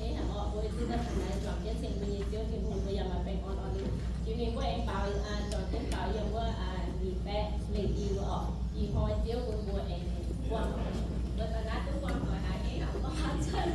Hnangv nor mbuo zipv daaih taux naaiv, juangc jienv ceng mbuo nyei Ziouv Tin-Hungh, mbuo yaac maaih baengh orn orn. Jiex mingh mbuo aengx baaux, juangc jienv baaux yiem wuov, ninh baeqv lengh i wuov orqc. Ih hnoi Ziouv bun mbuo aengx buangh, mbuo daaih naaiv duqv buangh doic haic, hnangv nor mbuo haih cuotv.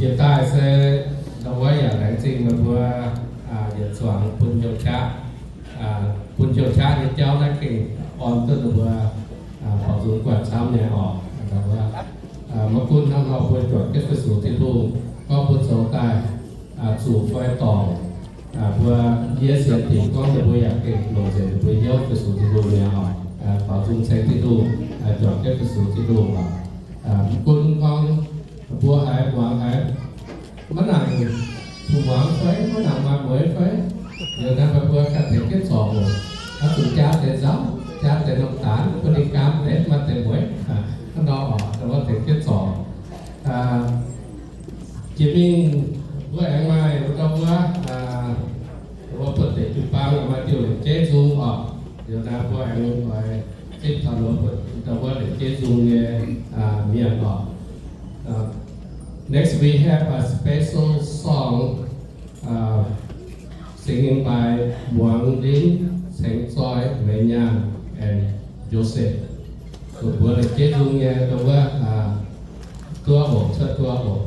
Yietc daaih se ndau wuov yaac laengz zingh meih mbuo yietc zuangx bun hnyouv qaqv, bun hnyouv qaqv nyei jauv naaiv gengh orn duqv ninh mbuo baaux nzung guanh camv nyei oc. Maiv gunv hnangv nor mbuo juangc jienv fu-sux Tin-Hungh, gorngv mbuo zoux daaih zuqc fai dorngc, mbuo yie sienx dingc gorngv ninh mbuo yaac gengh longc nzengc ninh mbuo hnyouv fu-sux Tin-Hungh nyei oc. Baaux nzung ceng Tin-Hungh, juangc jienv fu-sux Tin-Hungh oc. Maiv gunv gorngv mbuo haiz muangx haiz maiv nangc kuv muangx fai maiv nangc maaih mueiz fai, liuz naaiv mbuo ganh tengx jienv zorc oc. Oix zuqc jaa deix nzauh, jaa deix norm daanv, bun ninh gaam deix maaih deix mueiz. Hnangv nor oc, mbuo tengx jienv zorc. Jiex mingh mbuo aengx maaih ndau wuov, wuov bun deix jiu-baang maaih diuh lengc jeiv nzung oc. Liuz naaiv mbuo aengx oix zipv taux ndau wuov lengc jeiv nzung nyei mienh oc. Next, we have a special song, uh, singing by Muangx Lin, Ceng Zoi, Mei Nyaanh, and Joseph. Zuqc mbuo lengc jeiv nzung nyei ndau wuov, duqv oc, cuotv duqv oc.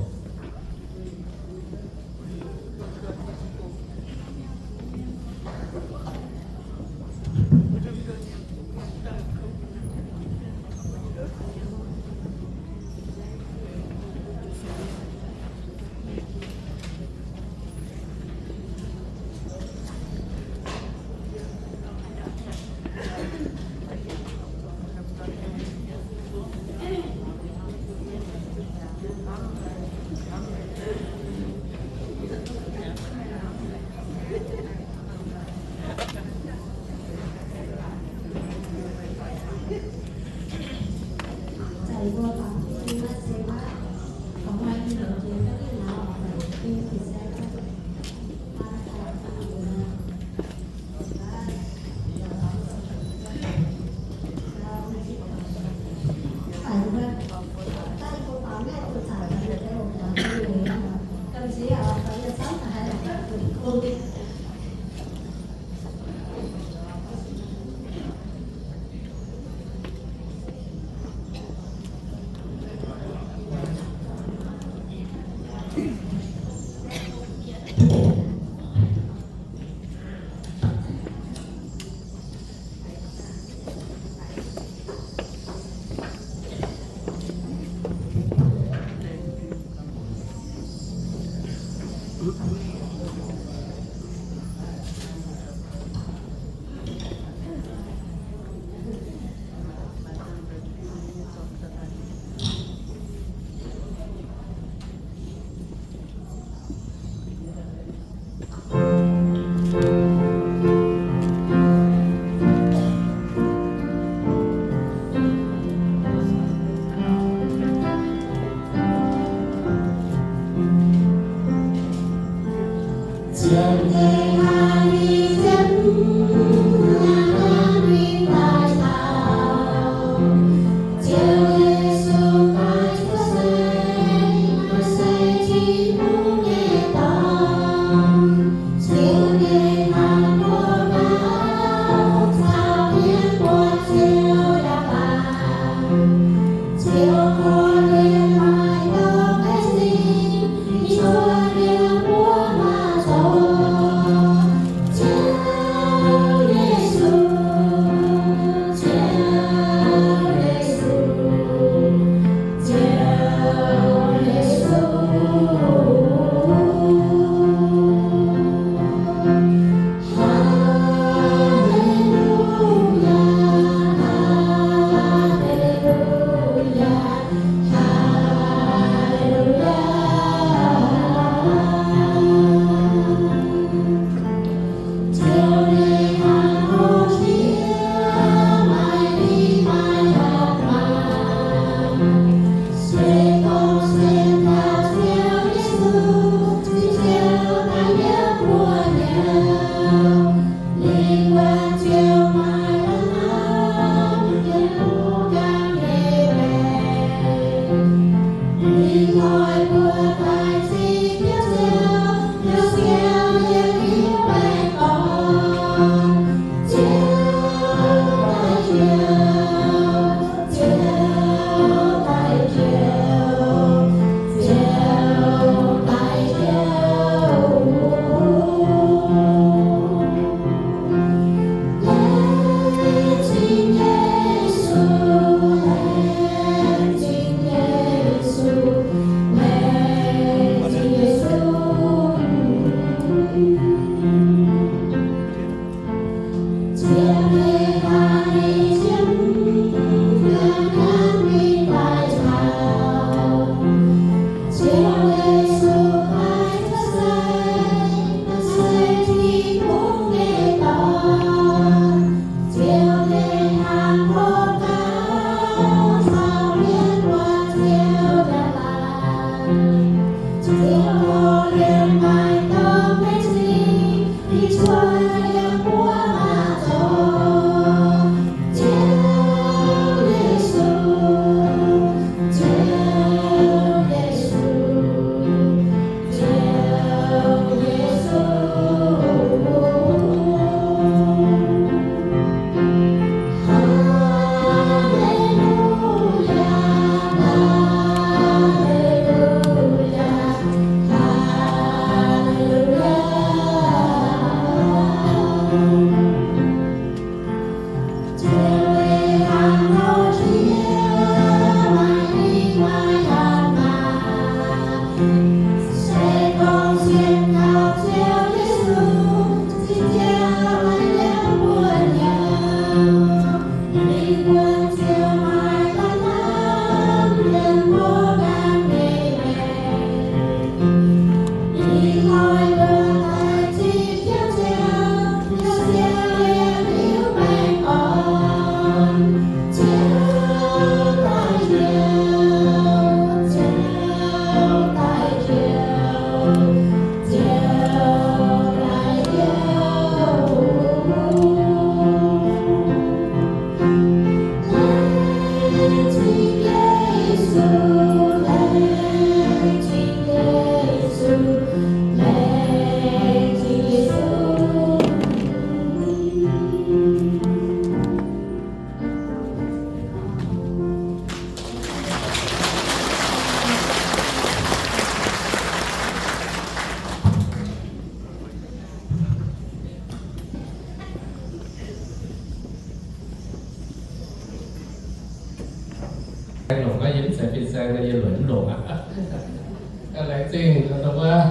Laengz longc naaiv yie mv zeiz fin-saeng, yie lueic mv longc aqv. Laengz zingh dongh wuov,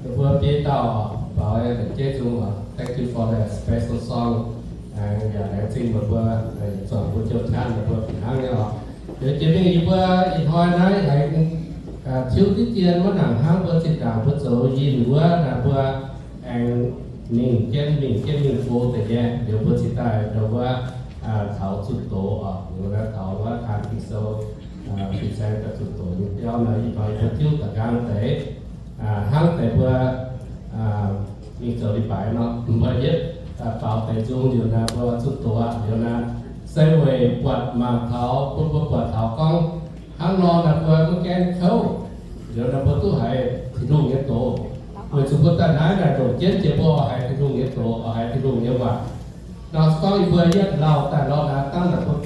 dongh wuov biei dauh baaux la'jeiv nzung oc. Thank you for the special song. Yaac laengz zingh meih mbuo, zorc mbuo jiu-baang meih mbuo fih hnangv nyei oc. Liuz jiex mingh yie mbuo ih hnoi naaiv aengx tiuv diqv dien maiv nangc hnangv mbuo zinh ndaangc mbuo zoux yinh wuov naaic mbuo aengx mingh jienv mingh jienv mingh go deix nyei. Liuz mbuo cingx daaih dongh wuov taux zunh doz oc, liuz naaiv taux wuov taan Ging-Sou, fin-saeng daaih zunh doz nyei biauv nor, ih hnoi yie mbuo tiuv da'nqaang deix, hnangv deix mbuo mingh zoux leiz-baaix nor, mbuo yietv faaux deix nzung liuz naaic mbuo zunh doz aqv. Liuz naaic se weic buatc mangc taux, bun mbuo buatc taux gorngv hnangv nor naaic mbuo maiv gaengh kouv, liuz naaic mbuo duqv haiz Tin-Hungh nyei doz. Weic zuqc mbuo daaih naaiv naaic ndongc jienv jiex mbuo oix haiz Tin-Hungh nyei doz, oix haiz Tin-Hungh nyei waac. Nor se gorngv yie mbuo yietv lauh daaih nor naaic, dangv naaic mbuo